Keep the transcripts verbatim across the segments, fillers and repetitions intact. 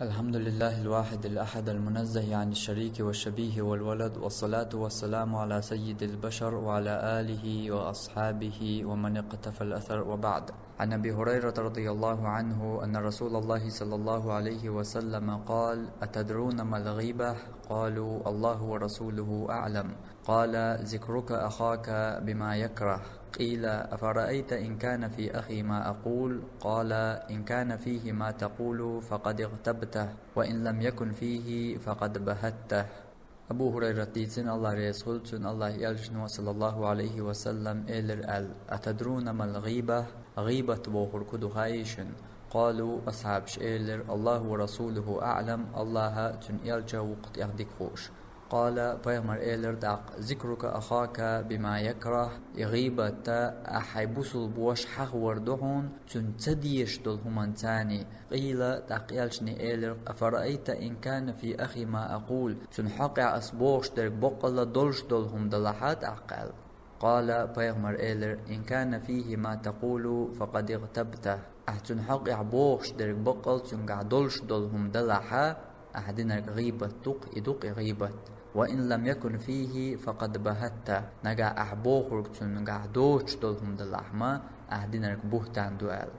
الحمد لله الواحد الأحد المنزه عن الشريك والشبيه والولد، والصلاة والسلام على سيد البشر وعلى آله وأصحابه ومن اقتفى الأثر، وبعد. عن أبي هريرة رضي الله عنه أن رسول الله صلى الله عليه وسلم قال: أتدرون ما الغيبة؟ قالوا: الله ورسوله أعلم. قال: ذكرك أخاك بما يكره. قيل: أفرأيت إن كان في أخي ما أقول؟ قال: إن كان فيه ما تقول فقد اغتبته، وإن لم يكن فيه فقد بهته. Абу Хурайрат дийцина, Аллах реза хуьлда цунна, Аллах элчано, саллаллаху алейхи ва саллам, элира аьлла: أتدرون ما الغيبة؟ Гъийбат бохург хӀун ду хаьий шуна? قالوا, асхьабаша элира: الله ورسوله أعلم, Аллаха а, цуьнан элча а ву-кх тӀех дика хууш. قال, пайхамар элира тӀаккха: ذكرك أخاك بما يكره, и гъийбат ахь хьайн бусулба воша хьахавар ду хьуна, цунна ца дезаш долу хӀуманца. قيل, тӀаккха элчано элира: أفرأيت إن كان في أخي ما أقول, цуьнан хьокъехь ас бохуш дерг боккъалла долуш долу хӀума далахьа тӀаккха аьлла. قال, пайхамар элира: إن كان فيه ما تقول فقد اغتبته. Ахь цуьнан хьокъехь бохуш дерг баккъал цуьнгахь долуш долу хӀума далахьа, ахь динарг гъийбат ду-кх, и ду-кх и гъийбат. وإن لم يكن فيه فقد بهته. Нагахь ахь бохург цуьнгахь доцуш долу хӀума далахь ма, ахь динарг буьхтан ду аьлла.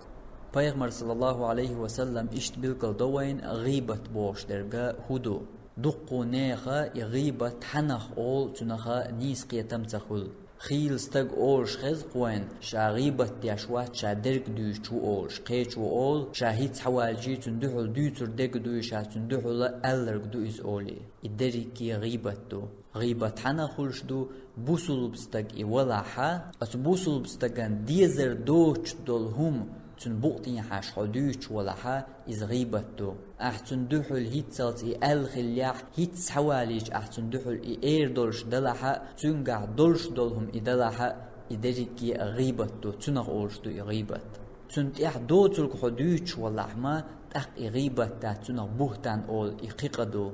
Пайхамар, саллаллаху алейхи ва саллам, иштта билгал до вайна гъийбат бохуш дерг хӀун ду. Дуккха нехан и гъийбат хьанах олу, цунах нийса кхетам ца хуьлу. Хийла стаг олуш хеза-кх вайна, ша гъийбат деш вац, ша дерг дуьйцуш ву олуш, кхечо олу, ша хӀинца схьавалча цунна дуьхьал дуьйцур дерг дуй, ша цунна дуьхьал аьлларг ду иза олий. И дерриге гъийбат ду. Гъийбат хьанах хуьлуш ду? Бусулба стаг и валахьа, оцу бусулба стагана дезар доцуш долу хӀума цуьнан букъ тӀехьа хьо дуьйцуш валахьа, иза гъийбат ду. Ахь цунна дуьхьал хӀинццалц и аьлла хиллехь, хӀинцца схьавалийча ахь цунна дуьхьал и эр долуш далахьа, цуьнгахь долуш долу хӀума и далахьа, и дерриге а гъийбат ду, цунах олуш ду и гъийбат. Цунна тӀехь доцург хьо дуьйцуш валахь ма, тӀаккха и гъийбат дац, цунах буьхтан олу, и кхин къа ду.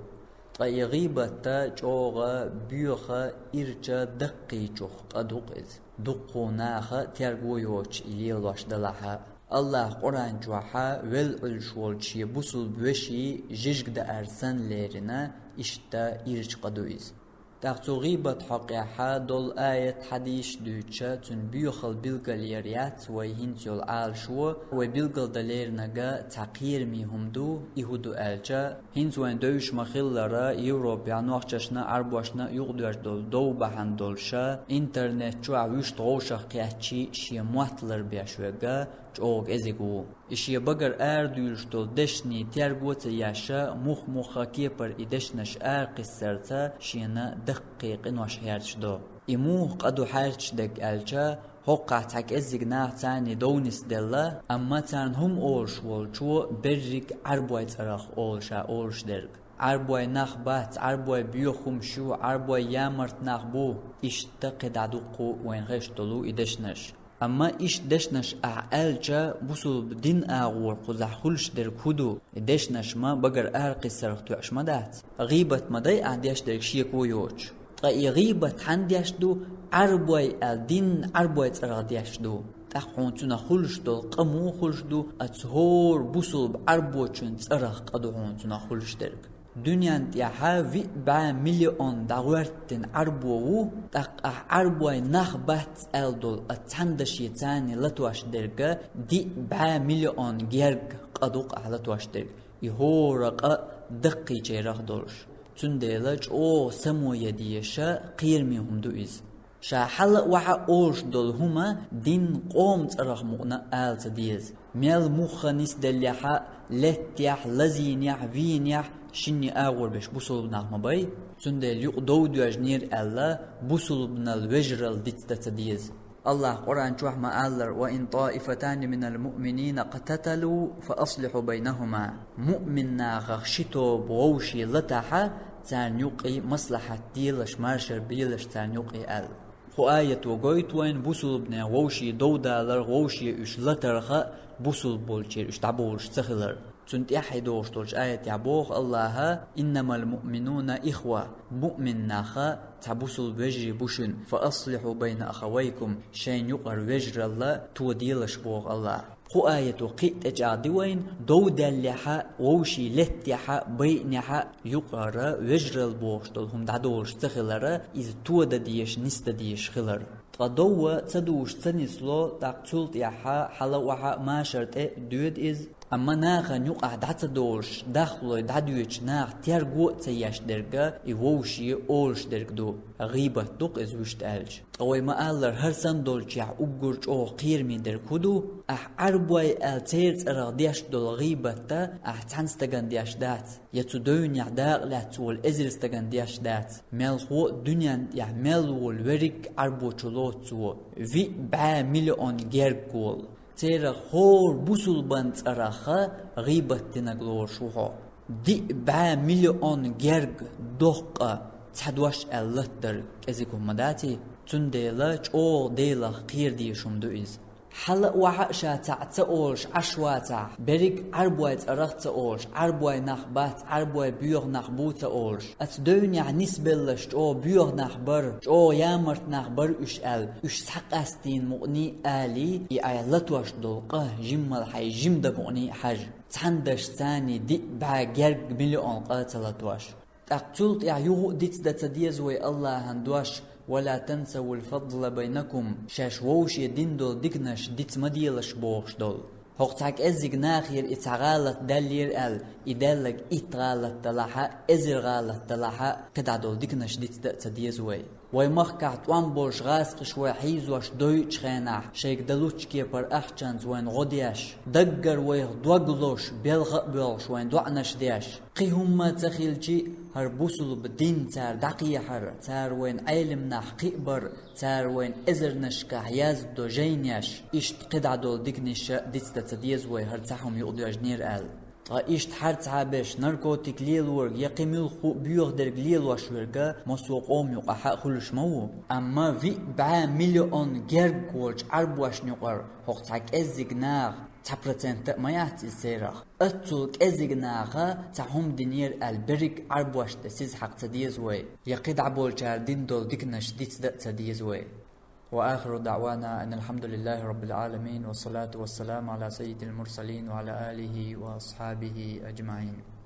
Ткъа и гъийбат чӀогӀа боьха, ирча даккхийчух къа ду-кх иза. Дуккха наха терго йоцуш и лелош далахьа. Аллаха Къуръан чохьа велла Ӏуьллуш волчу шен бусулба вешин жижиг даар санна лерина, иштта ирча къа ду иза. ТӀаккха цу гъийбат хьокъехьа долу аят, хьадисаш дуьйцуша, цуьнан боьхалла билгал яр яц вай хӀинца йолу Ӏалашо, вай билгал дан леринарг цхьа кхераме хӀума ду, и хӀун ду аьлча, хӀинца вайна девзаш ма-хиллара, Европехь нохчашна, Ӏарбошна юкъадоьжна долу дов бахьана долуша, интернет чохь вуьшта вовшах кхеччий шен мотт ларбеш верг чӀогӀа кӀезиг ву. И шен багара арадуьйлуш долу дешнийн терго ца еш, мух-муха кепара и дешнаш аракхиссарца шена даккхий къинош хьерчадо. И муха къа ду хьерчадерг аьлча, хӀокхахь цхьа кӀеззиг нах царний дов нисделла, амма царна хӀума олуш волчо берриг Ӏарбой цӀарах олу ша олуш дерг. Ӏарбой нах бац, Ӏарбой боьха хӀумаш ю, Ӏарбой ямарт нах бу, иштта кхидӀа дуккха вайна хезаш долу и дешнаш. Амма иштта дешнаш ахь аьлча, бусулба дин агӀор кхузахь хуьлуш дерг хӀун ду? И дешнаш ма багара аракхиссарх тоьаш ма дац. ГӀийбат ма дай ахь деш дерг шеко йоцуш. Ткъа и гӀийбат хьанна деш ду? Ӏарбой аьлла, дин Ӏарбой цӀарах деш ду. ТӀаккха хьуна цунах хуьлуш долу къа муха хуьлуш ду? Оцу хӀора бусулба Ӏарбочун цӀарах къа ду хьуна цунах хуьлуш дерг. Дуьнен тӀехьа виъ бӀе миллион дӀагӀоьртина Ӏарбо ву, тӀаккха ахь Ӏарбой нах бац аьлла долу оцу цхьана даше царний латош дерг диъ бӀе миллион герга къа ду-кх ахь латош дерг. И хӀора къа даккхийчерах долуш. Цундела чӀогӀа само ян дезаш кхераме хӀума ду иза. Ша хьала а вахьа а олуш долу хӀума дин къоман цӀарах мукъана ала ца деза. Мел муха нисделлехь а, леттехь, лазийнехь, вийнехь, шинне агӀор беш бусулба нах ма бай. Цундела юкъа дов доьжнера аьлла, бусулбанал вежаралла дицдан ца деза. Аллаха Къуръан чохь ма-аллара: «وإن طائفتان من المؤمنين اقتتلوا فأصلحوا بينهما». Муъмин нахах ши тоба вовшийн латахь, царна юкъе маслахьат делаш, маршар белаш царна юкъе аьлла. Кху аято гойту вайна бусулбанех вовшийн дов далар, вовшийн уьш латарх а, бусулба болчеран уьш дӀабовлуш ца хилар. Цунна тӀаьхьа долуш долчу аятехь боху Аллаха: «Иннамал муъминуна ихва», муъмин нах цхьа бусулба вежарий бу шуна, «фа аслихьу байна ахавайкум», шайн юкъара вежаралла тоделаш боху Аллаха. Кху аято кхин а тӀечӀагӀди вайна, дов даьллехьа, вовшийн леттехьа, байинехьа, юкъара вежаралла бохуш долу хӀума дӀадолуш ца хилара, иза тодан дезаш, нисдан дезаш хилар. Ткъа дов ца дуьйш ца нисло, тӀаккха цул тӀаьхьа хьала а охьа а машар тӀе а доьду иза. Амма нахана юкъахь дӀа ца долуш, дахлой дӀадоьдучу наха терго а ца еш дерг, и вовше олуш дерг ду, гӀийбат ду-кх иза вуьшта аьлча. Ткъа вай ма-аллара, хӀара санна долчехь уггар чӀогӀа кхераме дерг хӀун ду? Ахь Ӏарбой аьлла церан цӀарах деш долу гӀийбатта ахь цхьана стагана деш дац, я цу девнехь дакъа лаьцна волу эзар стагана деш дац. Мелхо а дуьненна тӀехь мел волу верриг а Ӏарбочо лоцу цо, виъ бӀе миллион герга волу. Церах хӀора бусулбан цӀарах гӀийбат динарг лоруш ву хьо. Диъ бӀе миллион герга доккха цхьа дош аьлла латадар кӀезиг хӀума ма даций? Цундела чӀогӀа Делах кхера дезаш хӀума ду иза. Хьала а охьа а ша цхьаъ ца олуш Ӏаш вацахь, берриг а Ӏарбой цӀарах а ца олуш, Ӏарбой нах бац, Ӏарбой боьха нах бу ца олуш, оцу девнехь нисбелларш чӀогӀа боьха нах бара, чӀогӀа ямарта нах бара уьш аьлла, уьш схьакъастийна мукъаний а алий, и айхьа латош долу къа жиммал хьайн жима дан мукъаний а хьажа. Цхьана дашца диъ бӀе герга миллион къа ца латош. ТӀаккха цул тӀаьхьа юха а дицдан ца деза вай Аллахьан дош: «Ва ла тансавул фадла байнакум», шаьш вовше дина долу диканаш диц ма делаш бохуш долу. ХӀокху цхьа кӀеззиг нахера и цхьа гӀалат даьллера аьлла, и даьлларг итт гӀалат далахь а, эзар гӀалат далахь а, кхидӀа долу диканаш дицдан а ца деза вай. Вай махкахь тӀом болуш гӀазкхаша вай хьийзош дойучу хенахь, шайга далучу кепара ахчанца вайна гӀо деш, даггара вайх дог лозуш, белха а боьлхуш вайна доӀанаш деш, кхин хӀумма а ца хилчи, хӀара бусулба дин цара дӀакхехьар, цара вайна Ӏелам нах кхиабар, цара вайна эзарнашкахь яздо жайнеш, иштта кхидӀа долу диканаш а дицдан ца деза вай, хӀара цхьа хӀума юкъадоьжнера аьлла. Ткъа иштта хӀара цхьа беш наркотик лелорг я кхин муьлхха а боьха дерг лелош верг массо а къоман юкъахь а хуьлуш ма ву. Амма виъ бӀе миллион герга волчу Ӏарбошна юкъара хӀокху цхьа кӀеззиг наха цхьа процент а ма яц иза церах. Оццул кӀеззиг наха цхьа хӀума динера аьлла берриг а Ӏарбошна тӀе сиз хьакха ца деза вай, я кхидӀа болчара дина долу диканаш дицдан а ца деза вай. وآخر دعوانا أن الحمد لله رب العالمين، والصلاة والسلام على سيد المرسلين وعلى آله وأصحابه أجمعين.